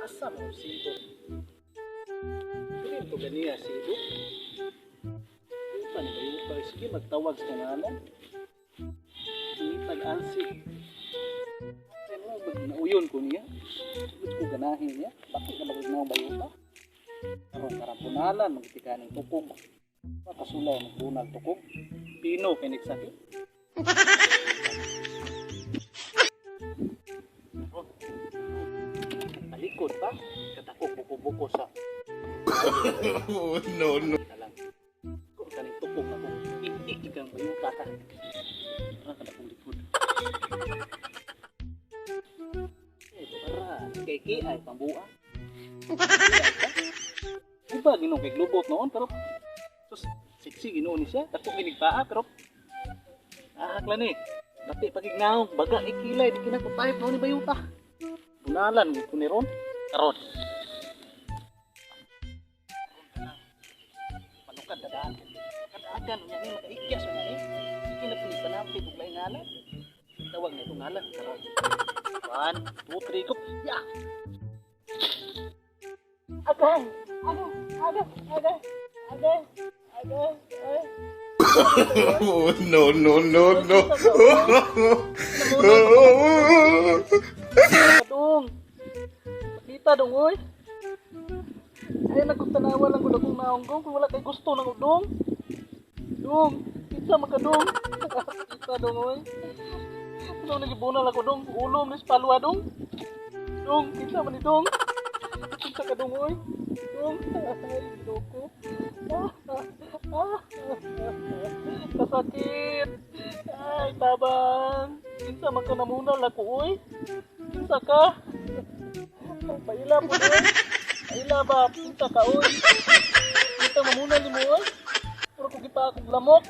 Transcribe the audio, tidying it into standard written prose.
Asa man sibo? Dili to ganiya sibo. Upa ni bayuta. Sige, magtawag sa ngalan. Pangitag alsi. Kaya mo, nauyon ko niya. Sugod ko ganahin niya. Bakit na magignaw bayuta? Karon karampunalan, magitikaning tukog. Makasulay, magbunal tukog. Pino, kinig sakit. Talikod pa. Katakog buko-buko sa Oh, no, no. na lang. Kung kaning tukog ako, ik kang bayuta ka. Tara ka na kong likod. Eh, para kay ki ay pambuang. Iba ginoo kay glubot noon pero sus siksi Ginoo ni siya. Dako kinig paa pero ahak lang ni. Dati pagignaw, baga ikilay di kinako type noon ni bayuta. Bunalan gid ko ni ron. Karon. Manukad dadaan. Kadagan unya ni makaikyas unya ni. Sige na pud panampit og laing ngalan. Tawag na itong ngalan karon. 1, 2, 3, go. Ya. Agay! Agay! Agay! Agay! Agay! Agay! Ay! Oh, no, no, no, no. Dong! Pakita dong, oy! Ay, nagkutanawa lang gud akong naong dong. Kung wala kay gusto nang dong. Dong! Kita man ka dong. Kita dong, oy. Ano nagibunal ako dong? Ulo mis palwa dong. Dong, kinsa man ni dong? Kinsa ka dong, oy? Dong, ay, loko. Kasakit. Ay, tabang. Kinsa man ka namunal ako, oy? Kinsa ka? Paila po, oy. Paila ba? Kinsa ka, oy? Kinsa mamunal nimo, oy? Puro ko gipa akong lamok.